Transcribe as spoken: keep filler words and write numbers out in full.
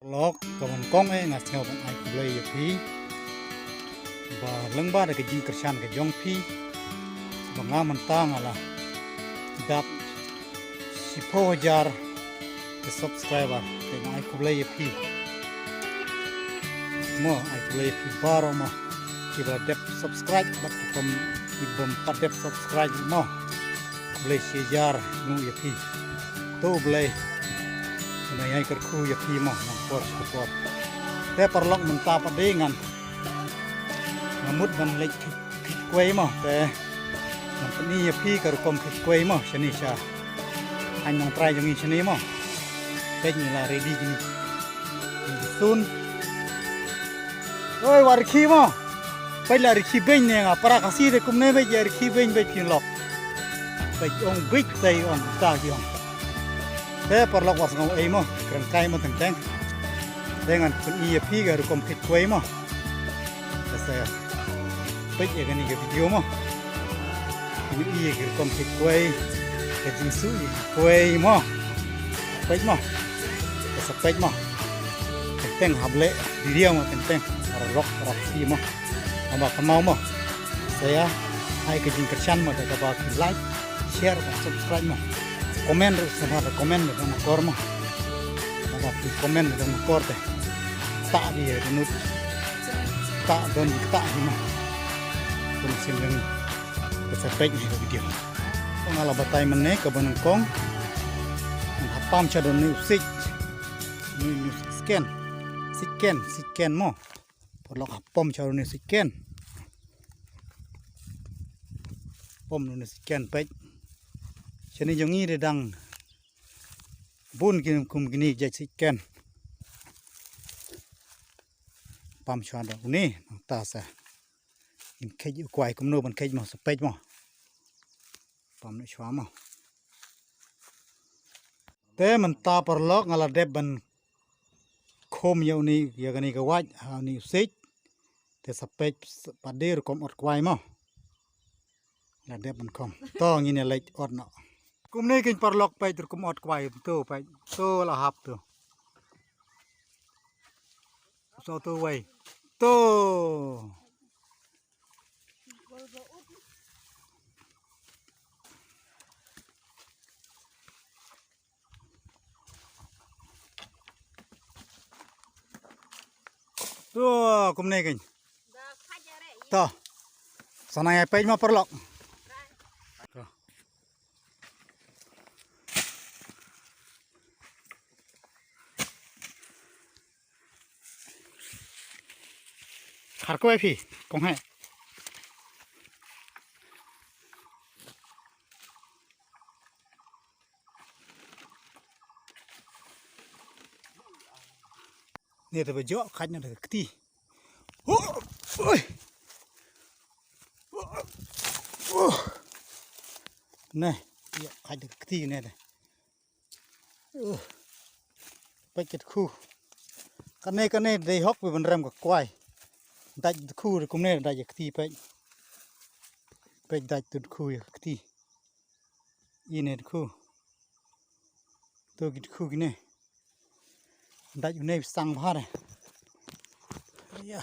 Lok, ka ban kong eh, nga sngew ban ai khublei ïa phi. Ba lyngba da ka jingkyrshan ka jong phi, ba nga mynta nga la dap shiphew hajar ki subscriber. Te nga ai khublei ïa phi. Mo, ai khublei ïa phi baroh mo. Ki ba la dep subscribe bad ki bym, ki bym pat dep subscribe mo. Khublei shi hajar nguh ïa phi. To U Blei un ïai kyrkhu ïa phi mo, na ka por sha ka por. Te paralok, mynta pat de ngan, nga mut ban leit khit, khit kwai mo, te ngan pyni ïa phi ka rukom khit kwai mo, shane sha haiñ nongtrai jong ngi shane mo. Te ngi la ready kine. Sun. Oi, wat rkhie mo. Peit la rkhie beiñ ne nga, para Khasi te kumne beit, ïa rkhie beiñ beit phin lok. Peit ong beit, te ong ta ki ong. Te paralok, wat sngew ei mo, kren kai mo teng teng. Te ngan pyni ïa phi ka rukom khit kwai mo. Te sa peit ïa kane ka video mo. Phin ïohi ïa ka rukom khit kwai, ka jingsuh ïa ki kwai mo. Peit mo. Te sa peit mo. Teng teng hap leh video mo teng teng. Paralok, para Khasi mo. Haba kynmaw mo, sa ïa ai ka jingkyrshan mo da kaba phi like, share bad subscribe mo. Comment ruh sa bha, comment da don akor mo. Haba phi comment da don akor te, ta di ïa dohnud, ta don di ta hi mo. Kum sim jong ngi. Te sa peit ïa ka video. Nga la batai mynne kaba nyngkong. Nga hap pam sha don une u siej. Une u siej ken. Siej ken, siej ken mo. Paralok, hap pom sha une u siej ken. Pom une u siej ken, peit. Shane jong ngi de dang bun kin kum kine jait siej ken. Pam sha don une, nangta sa. Ngin kheit ïa u kwai kumno ban kheit mo, sa peit mo. Pam noh shuwa mo. Te mynta paralok, nga la dep ban khum ïa une, ïa kane ka wait ha une u siej. Te sa peit pat de rukom ot kwai mo. La dep ban khum. To ngin ïa leit ot noh. Kumne kein paralok, peit rukom ot kwai to, peit. To la hap to. Sa to wei. To. To, kumne kein. To. Sa nang ïa peit mo paralok. To. Khar ko phi, kong he. Ne te ba jok, khait na te ka kti. Oi. Ne, jok, khait na te ka kti ne te. Uh, peit ka dkhu. Kane, kane dei hok ba ban rem ka kwai. Dait dkhu de kumne, dait ïa kti, peit. Peit dait tu dkhu ïa kti. Ine dkhu. Tu ki dkhu kine. Dait une sang bha de. Ya.